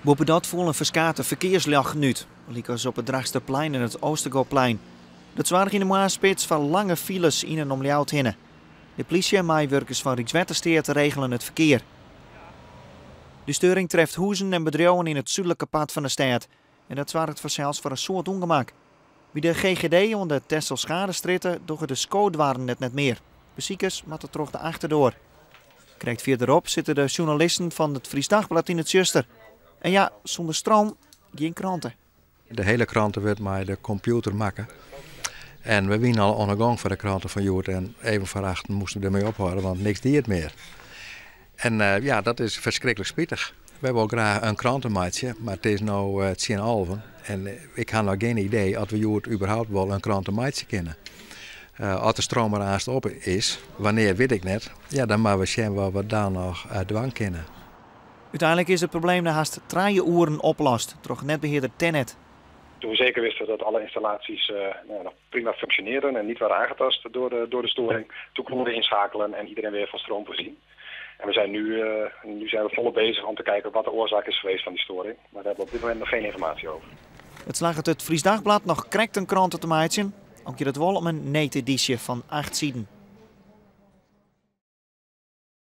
Boppedat foelen ferskate ferkearsljochten út, lykas op it Drachtsterplein en it Oostergoplein. Dat soarge yn de moarnsspits foar lange files yn en om Ljouwert hinne. De plysje en meiwurkers fan Rykswettersteat regelen it ferkear. De steuring treft hûzen en bedriuwen yn it súdlike part fan de stêd en dat soarget fansels foar in soad ûngemak. By de GGD oan de Tesselschadestrjitte dogge de skodoarren it net mear. Besikers moatte troch de achterdoar. Krekt fierderop sitte de sjoernalisten fan it Friesch Dagblad yn it tsjuster. En ja, sûnder stroom gjin krante. De hiele krante wurdt mei de kompjûter makke. En we wiene al oan 'e gong foar de krante fan hjoed en even foar achten moasten we dermei ophâlde, want niks die it mear. En ja, dat is ferskriklik spitich. Wy wolle graach in krante meitsje, mar it is no tsjin alven en ik ha noch gjin idee oft we hjoed überhaupt wol in krante meitsje kinne. As de stroom der aanst op is, wannear wit ik net, ja, dan moatte we sjen wat we dan noch dwaan kinne. Uteinlik is it probleem nei hast trije oeren oplost troch netbehearder Tennet. Toen we zeker wisten dat alle installaties nou, nog prima functioneerden en niet waren aangetast door de storing, toen konden we inschakelen en iedereen weer van stroom voorzien. En nu zijn we volop bezig om te kijken wat de oorzaak is geweest van die storing. Maar daar hebben we op dit moment nog geen informatie over. It slagget it Friesch Dagblad noch krekt in krante te meitsjen, al giet it wol om in neededysje fan 8 siden.